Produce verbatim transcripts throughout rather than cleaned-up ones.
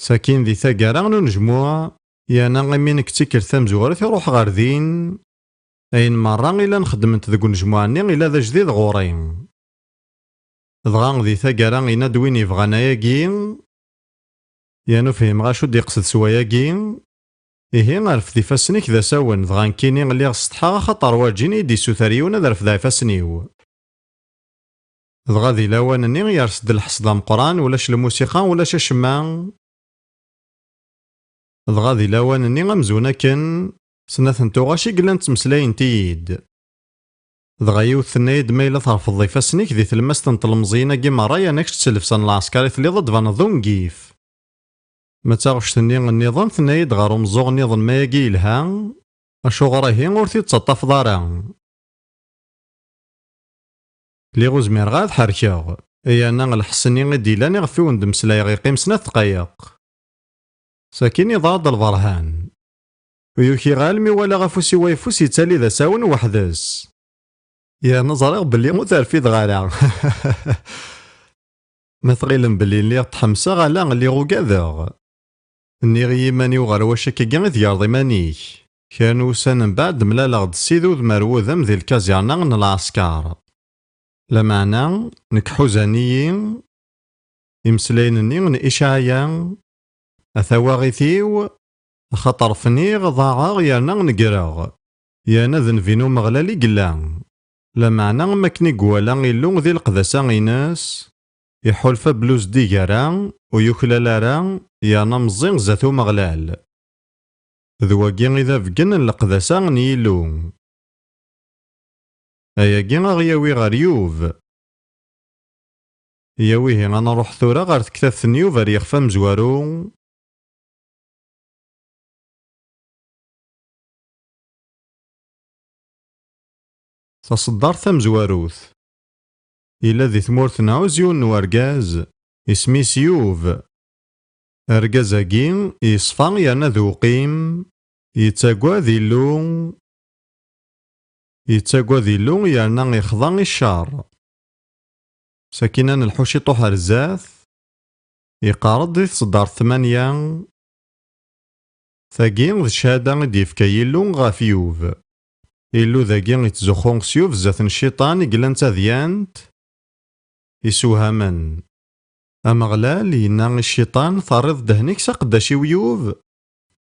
Sakin di taggara n unejmuɛ, yerna imi nekk d tikkelt tamezwarut i ruḥeɣ ɣer din, ayen merra i llan xeddment deg unejmuɛ-nni ila d ajdid ɣur-i. Dɣa di taggara yenna-d win yebɣan ayagi, yernu fhimeɣ acu d-iqsed s wayagi, ihi rfed ifassen-ik d asawen, dɣa nekkini lliɣ ssetḥaɣ axaṭer werǧin i yi-d-issuter yiwen ad refdeɣ ifassen-iw. Dɣa di lawan-nni yers-d lḥess d ameqqran, ulac lmusiqa, ulac acemma. Dɣa di lawan-nni amzun akken, snat n tuɣac i yellan ttmeslayent-iyi-d. Dɣa yiwet tenna-yi-d ma yella terfeḍ ifassen-ik di tlemmast n tlemẓiyin-agi merra yerna kečč d llebsa n lɛesker i telliḍ ad d-tbaneḍ d ungif. Ma d taɣect-nni nniḍen tenna-yi-d ɣer umeẓẓuɣ nniḍen ma yagi yelha, acuɣer ahi ur t-id-tettaṭṭafeḍ ara? Lliɣ ur zmireɣ ad ḥerkeɣ, yerna lḥess-nni i d-yellan iɣef i wen-d-mmeslayeɣ yeqqim snat dqayeq. Sakin iḍra-d lberhan. Ur yukiɣ almi walaɣ afus-iw ayeffus yettali d asawen weḥd-s. Yerna ẓriɣ belli ur terfideɣ ara. Ma tɣilem belli lliɣ tḥemseɣ, ala, lliɣ ugadeɣ. Nniɣ i yiman-iw ɣer wacu akkagi i tgerḍ iman-ik? Kra n wussan mbeɛd mlaleɣ-d Ssid Udem ar wudem di lkazirna n lɛesker. Lameɛna, nekk ḥuzan-iyi imeslayen-nni n Icɛaya, a tawaɣit-iw, axaṭer fniɣ, ḍaɛeɣ yerna negreɣ, yerna d nnbi n Umeɣlal i yella. Lameɛna am wakken i iwala Illu di leqdasa-ines, iḥulfa belli ur zdig ara, ur yuklal ara, yerna meẓẓi zdat Umeɣlal. D wagi i d abeggen n leqdasa n Yillu. Ayagi a ɣ-yawi ɣer Yub. Yawi ihi a nruḥ tura ɣer tektabt n Yub ar yixef amezwaru. Taṣeddart tamezwarut. Yella di tmurt n Ɛuz yiwen n urgaz, isem-is Yub. Argaz-agi yeṣfa yerna d uqim, yettagad Illu, yettagad Illu yerna ixḍa i ccer. Sakin ad nelḥu ciṭuḥ ar zdat, yeqqar-d di tṣeddart tmanya, tagi d cchada i d-yefka Yillu ɣef Yub. Illu dagi yettzuxxu s Yub zdat n cciṭan i yellan d tadyant, isewhamen. Ameɣlal yenna i cciṭan: "Terriḍ ddehn-ik s aqeddac-iw Yub?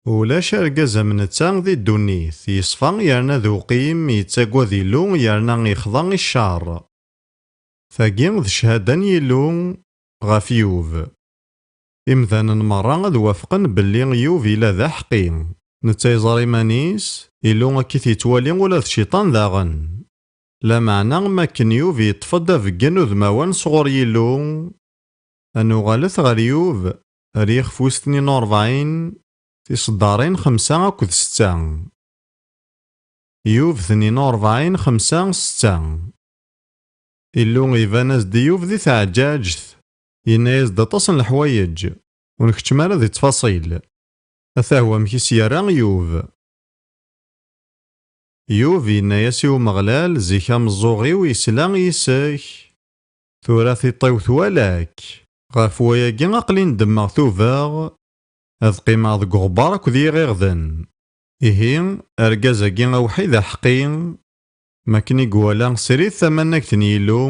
Ulac argaz am netta di ddunit, yeṣfa yerna d uqim, yettagad Illu yerna ixḍa i ccer." Tagi d cchada n Yillu ɣef Yub. Imdanen merra ad wafqen belli Yub yella d aḥeqqi. Netta yeẓra iman-is, Illu akka i t-yettwali ula d cciṭan daɣen. Lameɛna, am wakken Yub yeṭṭef-d abeggen udmawan sɣur Yillu, ad nuɣalet ɣer Yub, ar yixef wis tnin u rebɛin, tiṣeddarin xemsa akked setta. Yub tnin u rebɛin xemsa setta. Illu iban-as-d i Yub di tɛeǧǧaǧt, yenna-yas-d aṭas n leḥwayeǧ, ur nkeččem ara di ttfaṣil. Ata amek i s-yerra Yub. Yub yenna-yas i Umeɣlal: "Zik ameẓẓuɣ-iw yesla yis-k, tura tiṭ-iw twala-k. Ɣef wayagi aql-i ndemmeɣ tubeɣ, ad qqimeɣ deg uɣebbar akked yiɣiɣden." Ihi, argaz-agi awḥid aḥeqqi, makken i iwala srid tamannagt n Yillu,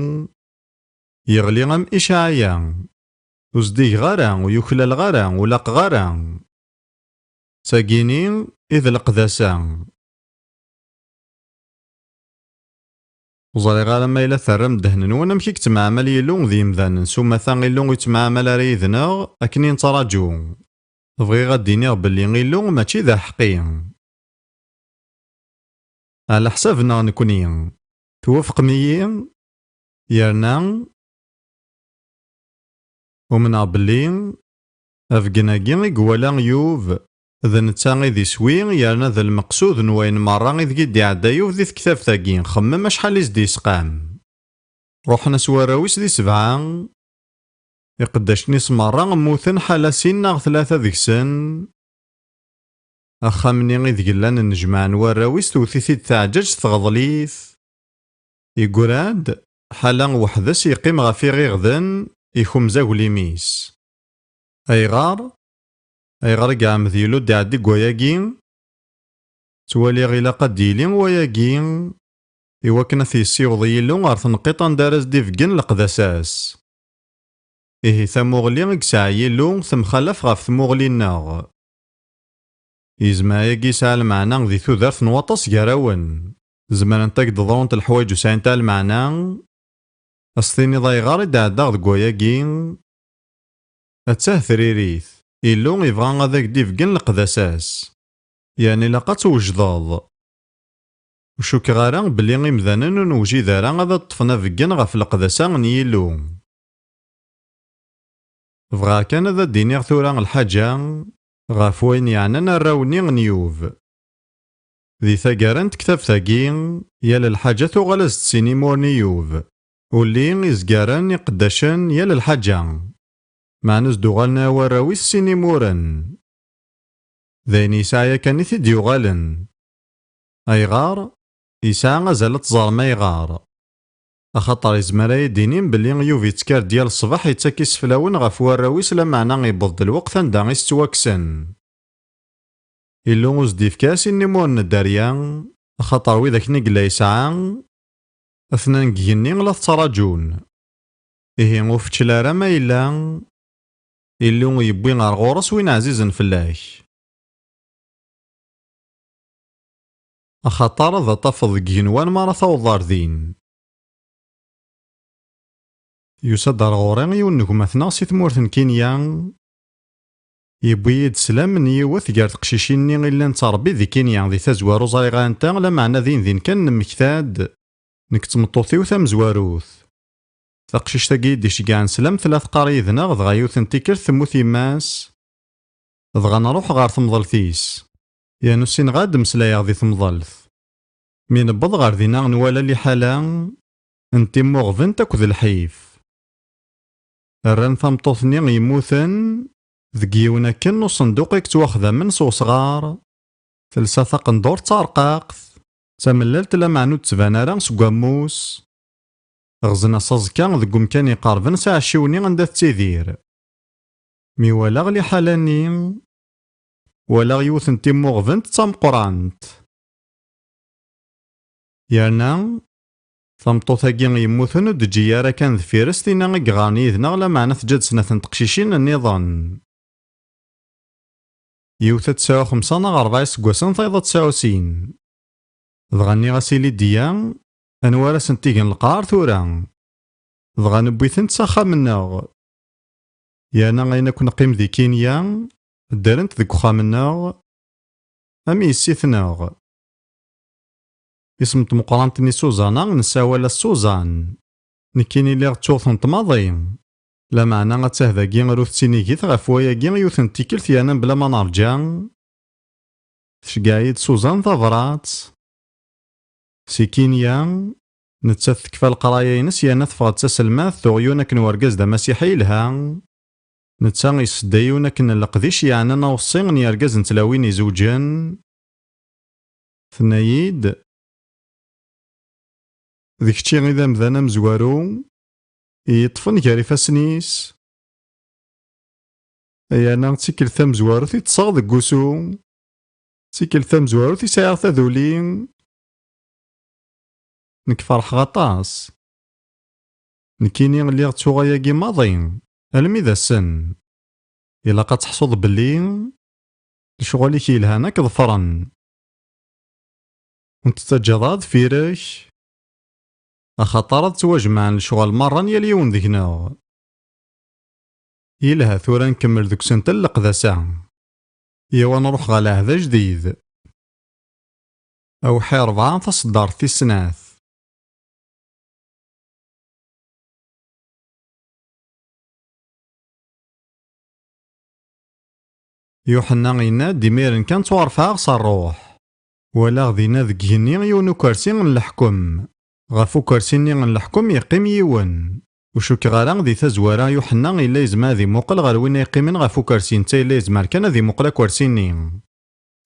yeɣli am Icɛaya. Ur zdigeɣ ara, ur yuklaleɣ ara, ur laqeɣ ara. D tagini i d leqdasa. Ur ẓriɣ ara ma yella terram ddehn-nwen amek i yettemɛamal Yillu d yemdanen, s umata Illu ur yettemɛamal ara yid-neɣ akken i nettraǧu. Bɣiɣ ad d-iniɣ belli Illu mačči d aḥeqqi. Ɛla ḥsab-nneɣ nekni. Twufqem-iyi? Yerna, umneɣ belli abeggen-agi i iwala Yub, d netta i d iswi, yerna d lmeqsud n wayen merra ideg i d-iɛedda Yub di tektabt-agi. Xemmem acḥal i s-d-yesqam. Ruḥen-as warraw-is di sebɛa, iqeddacen-is merra mmuten ḥala sin neɣ tlata deg-sen. Axxam-nni ideg llan nnejmaɛen warraw-is tewwet-it-id teɛǧaǧt tɣeḍl-it. Yeggura-d, ḥala weḥd-s yeqqim ɣef iɣiɣden, ikemz aglim-is. Ayɣer? Ayɣer i iɛemmed Yillu ad d-iɛeddi deg wayagi? Ttwaliɣ ilaq ad d-yili wayagi i wakken ad t-yessiweḍ Yillu ɣer tneqqiṭ anda ara s-d-ibeggen leqdasa-s. Ihi tamuɣli i yesɛa Yillu temxalaf ɣef tmuɣli-nneɣ. Yezmer ayagi yesɛa lmeɛna di tudert n waṭas gar-awen. Zemrent ad k-d-ḍrunt leḥwayeǧ ur sɛint ara lmeɛna. Ad s-tiniḍ ayɣer i d-ɛeddaɣ deg wayagi? Attah tririt, Illu ibɣa ad ak-d-ibeggen leqdasa-s. Yeɛni ilaq ad twejdeḍ. Ur cukkeɣ ara belli imdanen ur newjid ara ad ṭṭfen abeggen ɣef leqdasa n Yillu. Bɣiɣ kan ad d-iniɣ tura lḥaǧa ɣef wayen yeɛnan arraw-nni n Yub. Di taggara n tektabt-agi, yal lḥaǧa tuɣal-as-d sin imuren i Yub. Ulli izgaren iqeddacen yal lḥaǧa. Meɛna s d-uɣalen warraw-is sin imuren. D ayen yesɛa yakan i t-id-yuɣalen. Ayɣer? Yesɛa azal ad teẓrem ayɣer. Axaṭer yezmer ad yi-d-inim belli Yub yettkar-d yal ṣṣbeḥ yettak iseflawen ɣef warraw-is, lameɛna yewweḍ-d lweqt anda i s-ttwakksen. Illu ur s-d-yefki ara sin imuren n dderya, axaṭer widak-nni i yella yesɛa, atnan deg igenni la t-ttraǧun. Ihi ur feččel ara ma yella, Illu yewwi ar ɣur-s win ɛzizen fell-ak. Axaṭer ad tafeḍ deg igenwan mi ara tawḍeḍ ar din. Yusa-d ar ɣur-i yiwen n gma-tneɣ si tmurt n Kinya, yewwi-yi-d sslam n yiwet gar teqcicin-nni i llan ttṛebbi di Kinya, di tazwara ur ẓriɣ ara anta, lameɛna din din kan nemmekta-d, nekk d tmeṭṭut-iw tamezwarut. Taqcict-agi i d-iceggɛen sslam tella teqqar yid-neɣ, dɣa yiwet n tikkelt temmut yemma-s, dɣa nruḥ ɣer temḍelt-is. Yerna ur ssineɣ ad d-mmeslayeɣ di temḍelt. Mi newweḍ ɣer dinna, nwala liḥala n timmuɣbent akked lḥif. Rran tameṭṭut-nni yemmuten deg yiwen akken n uṣenduq i yettwaxdamen s wesɣar, telsa taqendurt d tarqaqt, d tamellalt, lameɛna ur d-tban ara seg wammus. Ɣzen-as aẓekka deg umkan iqerben s aɛecciw-nni anda tettidir. Mi walaɣ liḥala-nni, walaɣ yiwet n timmuɣbent d tameqqrant. Yerna, tameṭṭut-agi yemmuten ur d-teǧǧi ara kan deffir-s tinna i yeɣɣaren yid-neɣ, lameɛna teǧǧa-d snat n teqcicin nniḍen. Yiwet ad tesɛu xemsa neɣ ṛebɛa iseggasen, tayeḍ ad tesɛu sin. Dɣa nniɣ-as i Lidya, anwa ara sent-igen leqrar tura? Dɣa newwi-tent s axxam-nneɣ. Yerna ayen akk neqqim di Kinya, ddrent deg uxxam-nneɣ, am yessi-tneɣ. Isem n tmeqqrant-nni Suzana, nessawal-as Suzan. Nekkini lliɣ ttuɣ-tent maḍi. Lameɛna attah dagi ur tettinigit ɣef wayagi yiwet n tikkelt yerna bla ma nerǧa. Tceggeɛ-iyi-d Suzan tabrat. Si Kinya, nettat tekfa leqraya-ines yerna teffeɣ-d d taselmadt, tuɣ yiwen akken wergaz d amasiḥi yelha. Netta isedda yiwen akken n leqdic yeɛnan aweṣṣi n yergazen n tlawin izewǧen. Tenna-yi-d, d kečči i d amdan amezwaru i yeṭṭfen gar ifassen-is. Yerna d tikkelt tamezwarut i ṭṭseɣ deg wusu, d tikkelt tamezwarut i sɛiɣ taduli. Nekk ferḥeɣ aṭas. Nekkini lliɣ ttuɣ ayagi maḍi, almi d ass-n. Ilaq ad teḥṣuḍ belli lecɣal-ik yelhan ad k-ḍefren. Ur t-tettaǧǧaḍ ara deffir-k, axaṭer ad ttwajemɛen lecɣal merra n yal yiwen deg-neɣ. Yelha, tura nkemmel deg usentel n leqdasa. Yaw ad nruḥ ɣer lɛehd ajdid. Awḥi ṛebɛa, taṣeddart tis snat. Yuḥenna yenna-d, imiren kan ttwaṛefɛeɣ s ṛṛuḥ. Walaɣ dinna deg igenni yiwen ukersi n leḥkem. Ɣef ukersi-nni n leḥkem yeqqim yiwen. Ur cukkeɣ ara di tazwara Yuḥenna yella yezmer ad imuqel ɣer win ay yeqqimen ɣef ukersi, netta yella yezmer kan ad imuqel akersi-nni.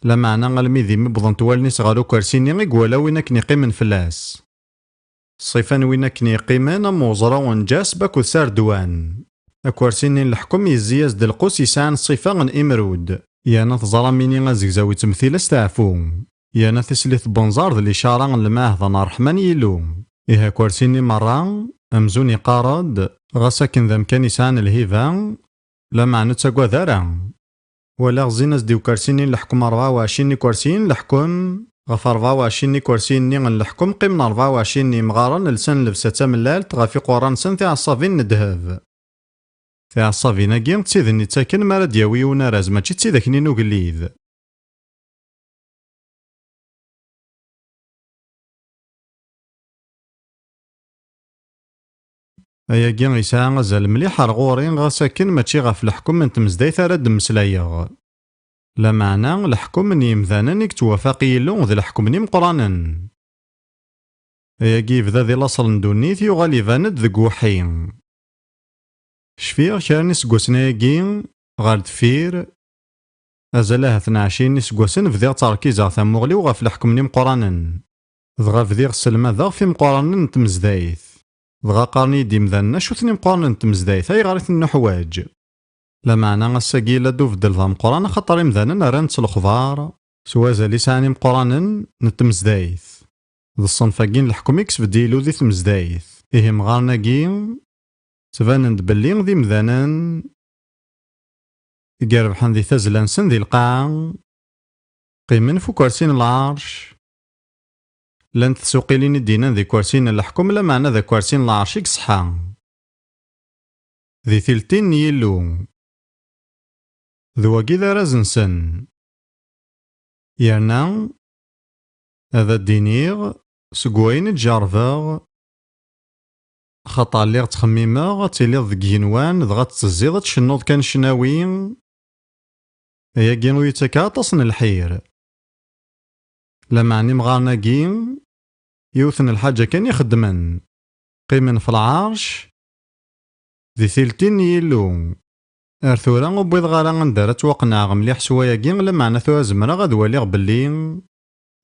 Lameɛna almi d imi wwḍent wallen-is ɣer ukersi-nni i iwala win akken yeqqimen fell-as. Ṣṣifa n win akken yeqqimen am uẓru n Jasb akked Sardwan. Akersi-nni n leḥkem yezzi-as-d lqus yesɛan ṣṣifa n imrud, yerna teẓram ini azegzaw ittemtil asteɛfu, yerna tislit n wenẓar d licara n lmaɛda n ṛṛeḥma n Yillu. Ihi akersi-nni merra, amzun iqqar-d, ɣas akken d amkan yesɛan lhiba, lameɛna ur ttagad ara. Walaɣ zzin-as-d i ukersi-nni n leḥkem rebɛa u ɛecrin n ikersiyen n leḥkem, ɣef rebɛa u ɛecrin n ikersiyen-nni n leḥkem qqimen rebɛa u ɛecrin n yimɣaren lsan llebsa d tamellalt ɣef iqerra-nsen tiɛeṣṣabin n ddheb. Tiɛeṣṣabin-agi d tid-nni ttaken mi ara d-yawi yiwen araz, mačči d tid aknin ugellid. Ayagi yesɛa azal mliḥ ar ɣur-i, ɣas akken mačči ɣef leḥkem n tmezdayt ara d-mmeslayeɣ. Lameɛna, leḥkem n yimdanen i yettwafaq Yillu d leḥkem n imeqqranen. Ayagi yebda di laṣel n ddunit, yuɣal iban-d deg uweḥḥi. Cfiɣ kra n iseggasen ayagi ɣer deffir, azal ahat n ɛecrin n iseggasen, bdiɣ tterkizeɣ tamuɣli-w ɣef leḥkem n imeqqranen. Dɣa bdiɣ sselmadeɣ f imeqqranen n tmezdayt. Dɣa qqaren-iyi-d imdanen acu-ten imeqqranen n tmezdayt, ayɣer i ten-nuḥwaǧ? Lameɛna ass-agi yella-d ubeddel d ameqqran, axaṭer imdanen rran-d s lexbar s wazal i sɛan imeqqranen n tmezdayt. D ṣṣenf-agi n leḥkem i yesbedd Yillu di tmezdayt. Ihi imɣaren-agi ttbanen-d belli d imdanen i irebḥen di tazzla-nsen di lqaɛa, qqimen f ukersi n lɛerc. Llant tsuqilin i d-yennan d ikersiyen n leḥkem, lameɛna d akersi n lɛerc i yeṣḥa. Di tiltin n Yillu. D wagi i d arraz-nsen. Yerna, ad d-iniɣ, seg wayen i d-jerrbeɣ, axaṭer lliɣ ttxemmimeɣ ad tiliḍ deg igenwan, dɣa ad tettezziḍ ad tcennuḍ kan ccnawi, ayagi ur yettak ara aṭas n lḥir. Lameɛna imɣaren-agi, yiwet n lḥaǧa kan i xeddmen, qqimen f lɛerc, di tiltin n Yillu. Ar tura ur wwiḍeɣ ara anda ara ttwaqenɛeɣ mliḥ s wayagi, lameɛna tura zemreɣ ad waliɣ belli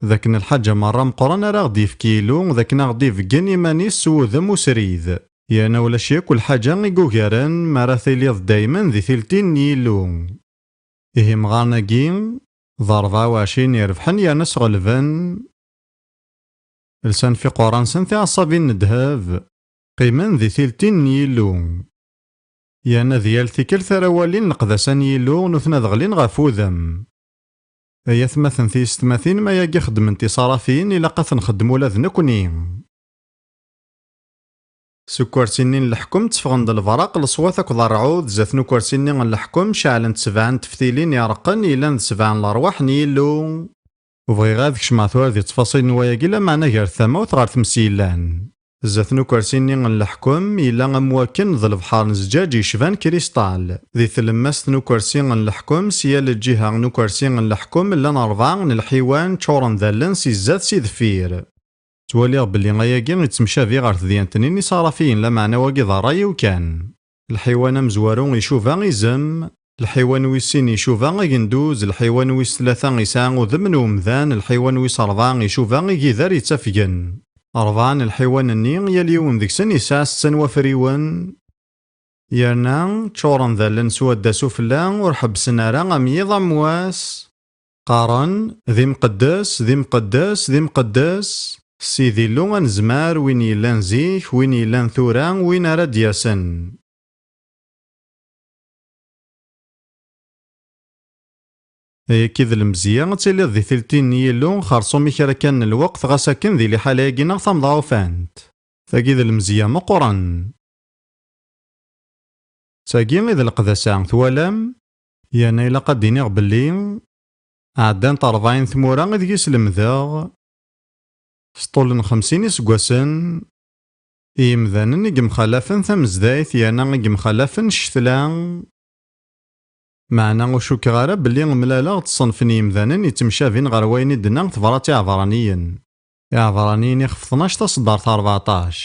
d akken lḥaǧa merra meqqren ara aɣ-d-yefk Yillu, d akken aɣ-d-ibeggen iman-is s wudem usrid. Yerna ulac yakk lḥaǧa i yugaren mi ara tiliḍ daymen di tiltin n Yillu. Ihi imɣaren-agi, d rebɛa u ɛecrin irebḥen yerna sɣelben, lsan f iqerra-nsen tiɛeṣṣabin n ddheb, qqimen di tiltin n Yillu. Yerna di yal tikkelt ara walin leqdasa n Yillu, nutni ad ɣlin ɣef wudem. Ay atmaten tiyessetmatin, ma ayagi xeddment iṣarafiyen, ilaq ad ten-nxeddem ula d nekni. S ukersi-nni n leḥkem tteffɣen-d lebraq, leṣwat akked ṛṛɛud, zdat n ukersi-nni n leḥkem ceɛlent sebɛa n teftilin ireqqen, yellan d sebɛa n lerwaḥ n Yillu. Ur bɣiɣ ad kecmeɣ tura di ttfaṣil n wayagi, lameɛna gret tamawt ɣer tmes yellan. Zdat n ukersi-nni n leḥkem, yella am wakken d lebḥer n zzǧaǧ yecban krisṭal. Di tlemmast n ukersi n leḥkem, s yal lǧiha n ukersi n leḥkem, llan ṛebɛa n lḥiwan ččuren d allen si zdat si deffir. Ttwaliɣ belli ayagi yettemcabi ɣer tedyant-nni n Isarafiyen, lameɛna wagi d ṛṛay-iw kan. Lḥiwan amezwaru icuba izem, lḥiwan wis sin icuba agenduz, lḥiwan wis tlata yesɛa udem n umdan, lḥiwan wis ṛebɛa icuba igider yettafgen. Ṛebɛa n lḥiwan-nni, yal yiwen deg-sen yesɛa setta n wafriwen, yerna ččuren d allen s wadda sufella, ur ḥebbsen ara am yiḍ am wass. Qqaren, d imqeddes, d imqeddes, d imqeddes, Sidi Illu anezmar, win yellan zik, win yellan tura, win ara d-yasen. Ayagi d lemzeyya ad tiliḍ di tiltin n Yillu, xerṣum i kra kan n lweqt, ɣas akken di liḥala-agi neɣ tamḍaɛufant. Tagi d lemzeyya meqqren. D tagi i d leqdasa, twalam? Yerna ilaq ad d-iniɣ belli ɛeddant ṛebɛin tmura ideg i slemdeɣ s ṭṭul n xemsin iseggasen, i yimdanen i yemxalafen tamezdayt yerna i yemxalafen ccetla, meɛna ur cukkeɣ ara belli mlaleɣ-d ṣṣenf n yimdanen yettemcabin ɣer wayen i d-tenna tebrat Iɛebṛaniyen. Iɛebṛaniyen ixef tnac taṣeddart ṛebɛṭac.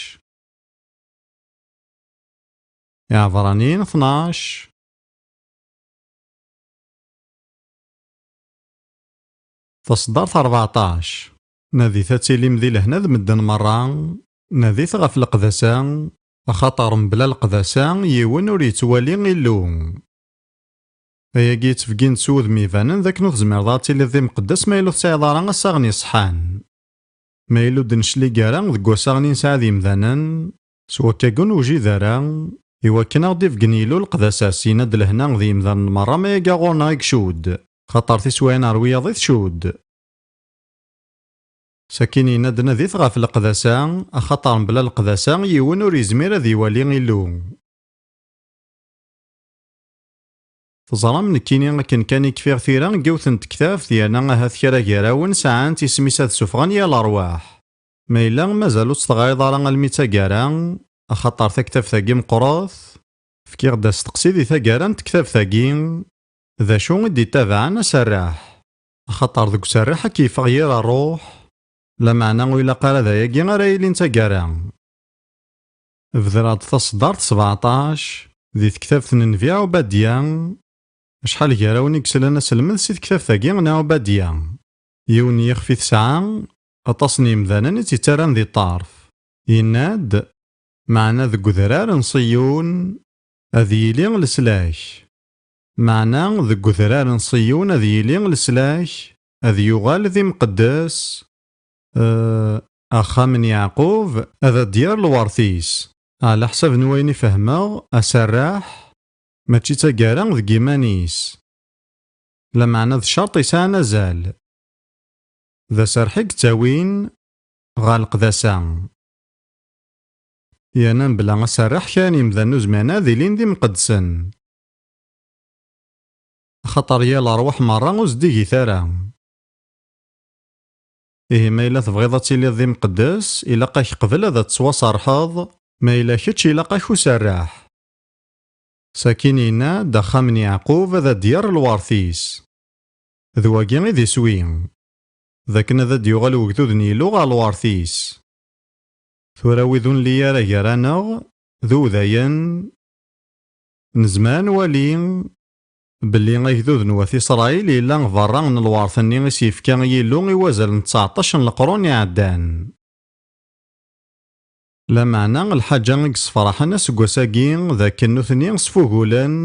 Iɛebṛaniyen tnac. Taṣeddart ṛebɛṭac. Nadit ad tilim di lehna d medden meṛṛa, nadit ɣef leqdasa, Axaṭer mebla leqdasa, yiwen ur yettwali Illu. Ayagi yettbegin-d s wudem ibanen d akken ur tezmireḍ ad tiliḍ d imqeddes ma yella ur tesɛiḍ ara assaɣen iṣeḥḥan. Ma yella ur d-neclig ara deg wassaɣen i nesɛa d yimdanen, s wakkagi ur newjid ara, i wakken ad ɣ-d-ibeggen Yillu leqdasa-s, yenna-d lehna d yimdanen merra, ma yaga ɣur-neɣ i icudd, xaṭer tiswayin ɣer wiyaḍ i tcudd. Sakin yenna-d nadit ɣef leqdasa, axaṭer mebla leqdasa yiwen ur yezmir ad iwali Illu. Teẓram, nekkini akken kan i kfiɣ tira n yiwet n tektabt, yerna ahat kra gar-awen sɛant isem-is ad sufɣen yal ṛwaḥ. Ma yella mazal ur tt-teɣriḍ ara almi d taggara, axaṭer taktabt-agi meqqret, fkiɣ-d asteqsi di taggara n tektabt-agi, d acu i d-ittabaɛen aserreḥ? Axaṭer deg userreḥ ad k-yeffeɣ yir ṛṛuḥ, lameɛna ur ilaq ara d ayagi ara yilin d taggara. Bder-aɣ-d taṣeddart sebɛeṭac di tektabt n Nnbi Ɛubadya. Acḥal gar-awen i yeslan aselmed si tektabt-agi n Ɛubadya? Yiwen n yixef i tesɛa, aṭas n yemdanen i tt-ittarran di ṭṭerf. Yenna-d, meɛna deg udrar n Ṣiyun ad yili leslak. Meɛna deg udrar n Ṣiyun ad yili leslak, ad yuɣal d imqeddes, eh, axxam n Yeɛqub ad d-yerr lweṛt-is. Ɛla ḥsab n wayen i fehmeɣ, aserreḥ mačči d taggara deg yiman-is. Lameɛna d ccerṭ yesɛan azal. D aserreḥ i yettawin ɣer leqdasa. Yerna mebla aserreḥ kra n yemdanen ur zmiren ad ilin d imqeddsen. Axaṭer yal ṛṛwaḥ merra ur zdigit ara. Ihi ma yella tebɣiḍ ad tiliḍ d imqeddes, ilaq-ak qbel ad tettwaserḥeḍ, ma yella kečč ilaq-ak userreḥ. Sakin yenna-d axxam n Yeɛqub ad d-yerr lweṛt-is. D wagi i d iswi. D akken ad d-yuɣal wegdud n Yillu ɣer lweṛt-is. Tura wid ur nelli ara gar-aneɣ, d udayen, nezmer ad nwali belli agdud n wat Isṛayil yella berra n lweṛt-nni i s-yefka Yillu i wazal n tseɛṭac n leqrun iɛeddan. Lameɛna lḥaǧa i yessefraḥen aseggas-agi d akken nutni sfugulen,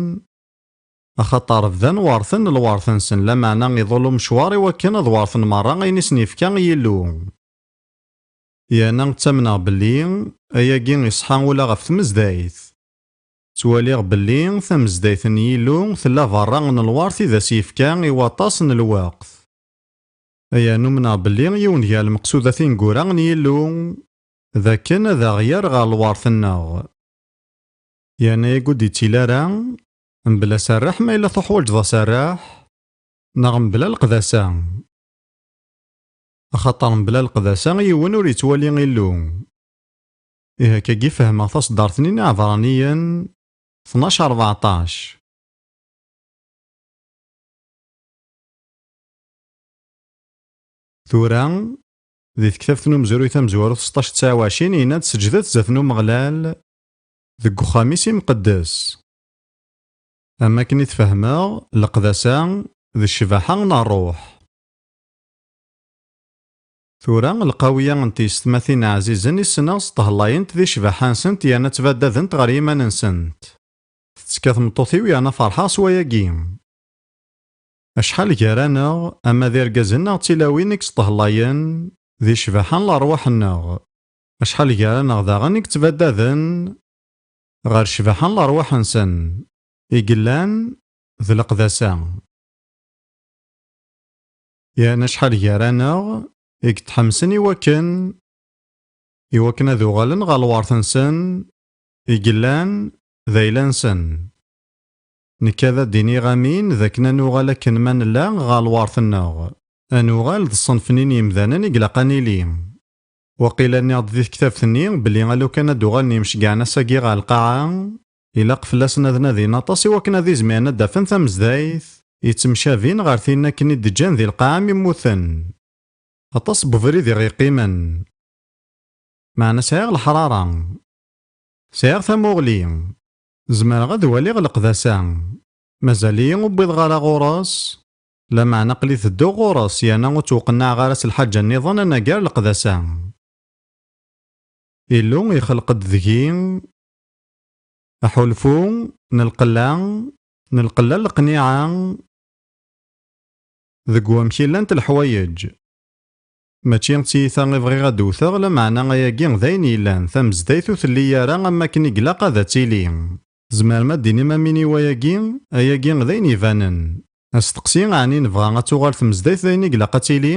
axaṭer bdan weṛten lweṛt-nsen, lameɛna iḍul umecwar i wakken ad weṛten merra ayen i sen-yefka Yillu. Yerna ttamneɣ belli ayagi iṣḥa ula ɣef tmezdayt. Ttwaliɣ belli tamezdayt n Yillu tella berra n lweṛt i d as-yefka i waṭas n lweqt. Aya numneɣ belli yiwen gar lmeqsudat ineggura n Yillu d akken ad aɣ-yerr ɣer lweṛt-nneɣ. Yerna yagi ur d-ittili ara mebla aserreḥ, ma yella tuḥwaǧeḍ aserreḥ, neɣ mebla leqdasa. Axaṭer mebla leqdasa yiwen ur yettwali Illu. Ihi akkagi fehmeɣ taṣeddart-nni n Iɛebṛaniyen tnac ṛebɛeṭṭac. Tura, di tektabt n umezruy tamezwarut seṭṭac tesɛa u ɛecrin, yenna-d: "Seǧdet zdat n Umeɣlal deg uxxam-is imqeddes." Am akken i t-fehmeɣ, leqdasa d ccbaḥa n ṛṛuḥ. Tura, lqawiya n tiyessetmatin ɛzizen i ssneɣ sṭehlayent di ccbaḥa-nsent yerna ttbaddadent ɣer yiman-nsent. Tettekka tmeṭṭut-iw yerna ferḥeɣ s wayagi. Acḥal gar-aneɣ, ama d irgazen neɣ d tilawin i yesṭehlayen di ccbaḥa n lerwaḥ-nneɣ. Acḥal gar-aneɣ daɣen i yettbaddaden ɣer ccbaḥa n lerwaḥ-nsen, i yellan d leqdasa. Yerna acḥal gar-aneɣ i yetḥemsen i wakken, i wakken ad uɣalen ɣer lweṛt-nsen, i yellan d ayla-nsen. Nekk ad d-iniɣ amin d akken ad nuɣal akken ma nella ɣer lweṛt-nneɣ. Ad nuɣal d ṣṣenf-nni n yemdanen i ilaq ad nili. Waqila nniɣ-d di tektabt-nni belli alukan ad d-uɣalen yimceggɛen ass-agi ɣer lqaɛa, ilaq fell-asen ad nadin aṭas i wakken ad izmiren ad d-afen tamezdayt yettemcabin ɣer tin akken i d-ǧǧan di lqaɛa mi mmuten. Aṭas n webrid i ɣ-yeqqimen. Meɛna sɛiɣ leḥrara. Sɛiɣ tamuɣli. Zemreɣ ad waliɣ leqdasa. Mazal-iyi ur wwiḍeɣ ara ɣur-s. Lameɛna aql-i tedduɣ ɣur-s, yerna ur ttwqennaɛeɣ ara s lḥaǧa nniḍen anagar leqdasa. Illu ixleq-d deg-i Aḥulfu n lqella, n lqella n leqniɛa deg wamek i llant leḥwayeǧ. Mačči d tiyita i bɣiɣ ad d-wteɣ, lameɛna ayagi d ayen yellan, tamezdayt ur telli ara am wakken i ilaq ad tili. Tzemrem ad d-tinim amin i wayagi? Ayagi d ayen ibanen. Asteqsi, ɛni nebɣa ad tuɣal tmezdayt d ayen i ilaq ad tili?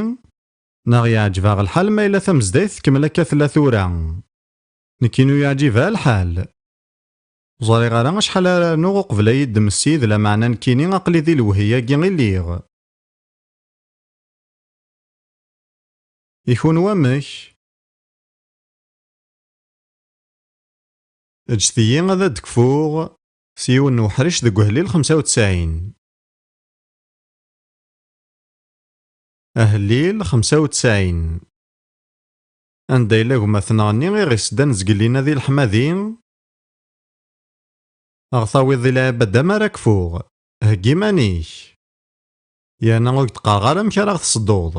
Neɣ yeɛǧeb-aɣ lḥal ma yella tamezdayt tkemmel akka tella tura? Nekkini ur yeɛǧib ara lḥal. Ur ẓriɣ ara acḥal ara rnuɣ uqbel ad yi-d-temmektiḍ, lameɛna nekkini aql-i di lewhi-agi i lliɣ. I kunwi amek? Ǧǧet-iyi ad d-kfuɣ s yiwen n uḥric deg uhlil xemsa u tesɛin. Ahlil xemsa u tesɛin. Anda yella gma-tneɣ-nni i ɣ-isseddan zgelli-nni di leḥmadi? A ɣ-tawiḍ di lɛibad amar ad kfuɣ. Heggi iman-ik. Yerna ur k-d-qqareɣ ara amek ara ɣ-teṣedduḍ.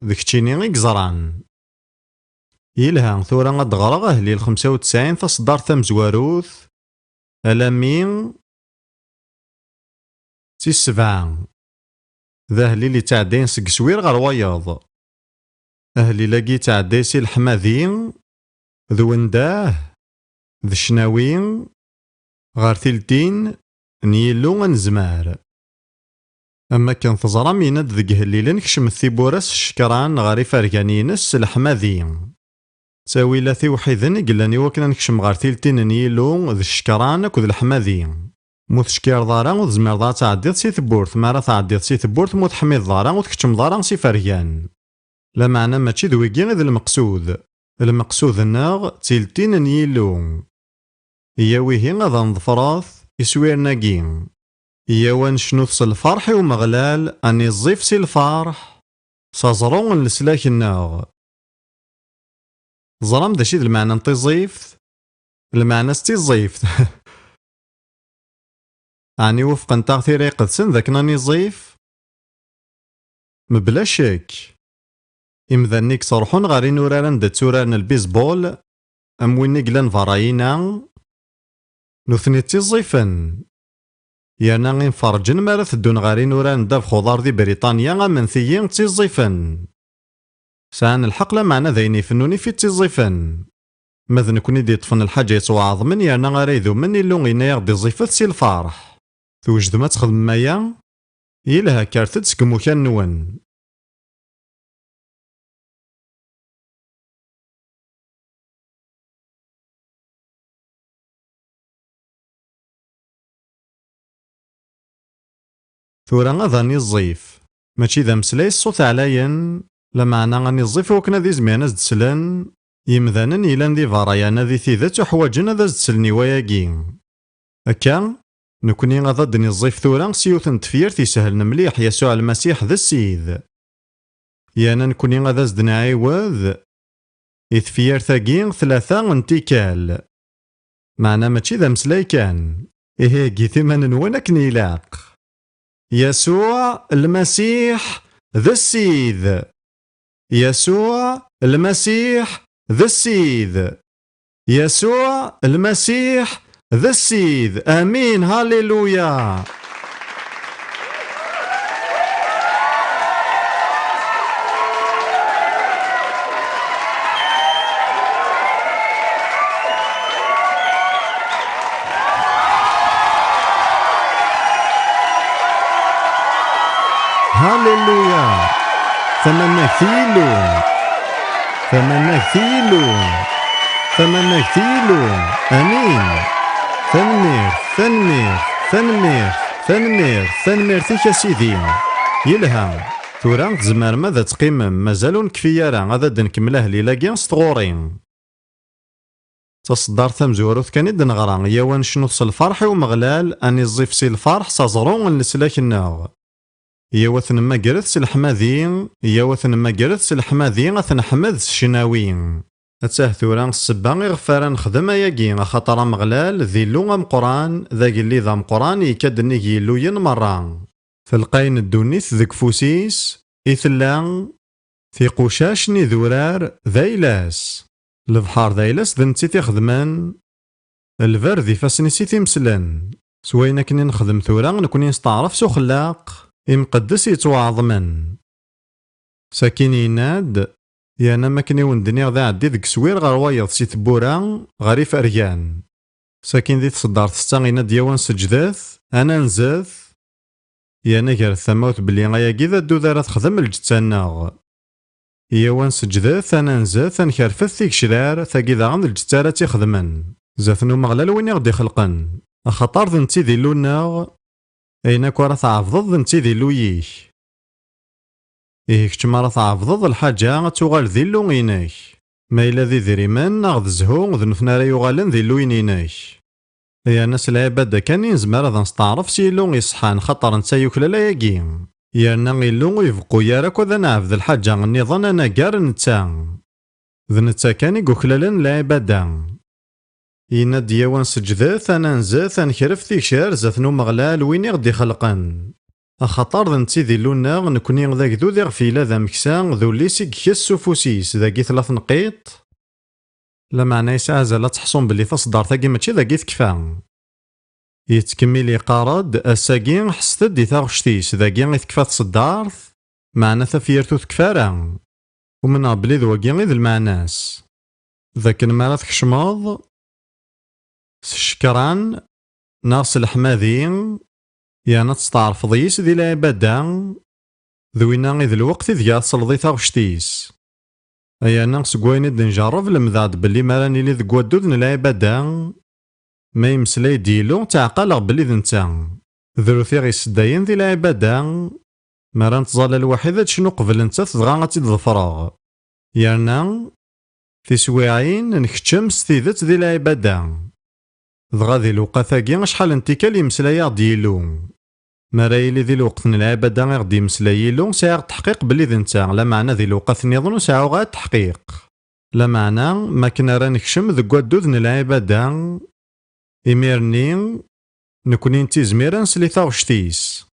D keččini i yeẓran. Yelha, tura ad d-ɣreɣ ahlil xemsa u tesɛin, taṣeddart tamezwarut, alammi d tis sebɛa. D ahlil yettɛeddayen seg uswir ɣer wayeḍ. Ahlil-agi yettɛedday si leḥmadi d wendah d ccnawi ɣer tiltin n Yillu anezmar. Am wakken teẓram, yenna-d deg ihellilen: "Kecmet tiwwura s ccekran ɣer ifergan-ines s leḥmadi." Ttawilat iwḥiden i yellan i wakken ad nekcem ɣer tiltin n Yillu d ccekran akked leḥmadi. Ma ur teckireḍ ara, ur tezmireḍ ara ad tɛeddiḍ si tewwurt. Mi ara tɛeddiḍ si tewwurt, ma ur teḥmideḍ ara, ur tkeččmeḍ ara s ifergan. Lameɛna mačči d wigi i d lmeqsud. Lmeqsud-nneɣ d tiltin n Yillu. Iyyaw ihi ad nḍefret iswiren-agi. Iyyaw ad necnut s lferḥ i Umeɣlal, ad niẓẓif si lferḥ s aẓru n leslak-nneɣ. Teẓram d acu i d lmeɛna n tiẓẓift? Lmeɛna-s d tiẓẓift. Ɛni wufqent-aɣ tira iqedsen d akken ad niẓẓif? Mebla ccek. Imdanen i yettruḥun ɣer inurar anda tturaren lbizbul, am win i yellan berra-ina, nutni d tiẓẓifen. Yerna imferrǧen mi ara teddun ɣer inurar n ddabex uḍar di Briṭanya, amen-iyi, d tiẓẓifen. Sɛan lḥeqq, lameɛna d ayen ifennun i t-ittiẓẓifen. Ma d nekkni i d-iṭṭfen lḥaǧa yettwaɛeḍmen, yerna ara idumen, Illu yenna-yaɣ-d iẓẓifet si lferḥ. Twejdem ad txedmem aya? Yelha, kkret-d seg imukan-nwen. Tura ad aniẓẓif. Mačči d ameslay s ṣṣut ɛlayen, lameɛna aniẓẓif i wakken ad izmiren ad s-d-slen yimdanen yellan di berra, yerna di tidet uḥwaǧen ad as-d-slen i wayagi. Akka, nekkni ad d-niẓẓif tura s yiwet n tefyirt isehlen mliḥ. Yasuɛ Lmasiḥ d Ssid. Yerna nekkni ad as-d-nɛiwed i tefyirt-agi tlata n tikkal. Meɛna mačči d ameslay kan. Ihi heggit iman-nwen akken ilaq. Yasuɛ Lmasiḥ d Ssid. Yasuɛ Lmasiḥ d Ssid. Yasuɛ Lmasiḥ d Ssid. Amin. Halleluya. Halleluya! Tamanagt i Yillu! Tamanagt i Yillu! Tamanagt i Yillu! Amin! Tanemmirt, tanemmirt, tanemmirt, tanemmirt, tanemmirt-ik a Sidi! Yelha! Tura tzemrem ad teqqimem, mazal ur nekfi ara, ad d-nkemmel ahlil-agi s tɣuri. D taṣeddart tamezwarut kan i d-neɣra: Iyyaw ad necnut s lferḥ i Umeɣlal, ad niẓẓif si lferḥ s aẓru n leslak-nneɣ. Iyyaw ad t-nemmagret s leḥmadi, iyyaw ad t-nemmagret s leḥmadi, ad t-neḥmed s ccnawi. Attah tura ssebba iɣef ara nexdem ayagi, axaṭer Ameɣlal d Illu ameqqran, d agellid ameqqran, yekka-d nnig yilluyen merra. Telqay n ddunit deg ufus-is i tella, tiqucac n idurar d ayla-s. Lebḥer d ayla-s, d netta i t-ixedmen. Lberr d ifassen-is i t-imeslen. S wayen akken i nexdem tura, nekni nesteɛref s uxellaq imqeddes yettwaɛeḍmen. Sakin yenna-d, yerna am akken i wen-d-nniɣ d aɛeddi deg uswir ɣer wayeḍ si tewwura ɣer ifergan. Sakin di tseddart setta yenna-d yaw ad nseǧdet, ad nanzet, yerna gret tamawt belli ayagi d addud ara texdem lǧetta-nneɣ. Yaw ad nseǧdet, ad nanzet, ad nkerfet tigecrar, tagi daɣen d lǧetta ara tt-ixedmen. Zdat n Umeɣlal win i ɣ-d-ixelqen. Axaṭer d netta i d Illu-nneɣ, ayen akk ara tɛebdeḍ d netta i d Illu-yik. Ihi kečč mi ara tɛebdeḍ lḥaǧa, ad tuɣal d Illu-inek. Ma yella d idrimen neɣ d zzhu, d nutni ara yuɣalen d illuyen-inek. Yerna s lɛibada kan i nezmer ad nesteɛref s Yillu iṣeḥḥan, xaṭer netta yuklal ayagi. Yerna Illu ur ibeqqu ara akk ad neɛbed lḥaǧa nniḍen anagar netta. D netta kan i yuklalen lɛibada. Yenna-d yaw ad nseǧdet, ad nanzet, ad nekref tigecrar zdat n Umeɣlal, win i ɣ-d-ixelqen. Axaṭer d netta i d Illu-nneɣ, nekni d agdud iɣef yella d ameksa, d ullis i ikess s ufus-is, dagi tella tenqiḍt. Lameɛna yesɛa azal ad teḥṣum belli taṣeddart-agi mačči dagi tekfa. Yettkemmil yeqqar-d, ass-agi ḥesset-d i taɣect-is, dagi i tekfa tṣeddart, meɛna tafyirt ur tekfi ara. Umneɣ belli d wagi i d lmeɛna-s. D akken mi ara tkecmeḍ s ccekran neɣ s leḥmadi, yerna testeɛrfeḍ yis di lɛibada, d winna i d lweqt ideg ara tesleḍ i taɣect-is. Yerna seg wayen i d-njerreb, lemdeɣ-d belli mi ara nili deg waddud n lɛibada, ma yemmeslay-d Yillu, ttaɛqaleɣ belli d netta. Drut i ɣ-iseddayen di lɛibada, mi ara nettẓalla lwaḥid ad tecnu qbel nettat dɣa ad tt-id-ḍefreɣ. Yerna, tiswiɛin, nkeččem s tidet di lɛibada. Dɣa di lewqat-agi, acḥal n tikkal yemmeslay-aɣ-d Yillu. Mi ara yili di lweqt n lɛibada i ɣ-d-yemmeslay Yillu, sɛiɣ ttaḥqiq belli d netta, lameɛna di lewqat nniḍen ur sɛiɣ ara ttaḥqiq. Lameɛna, mi akken ara nekcem deg waddud n lɛibada, imir-nni, nekni nettizmir ad nsel i taɣect-is.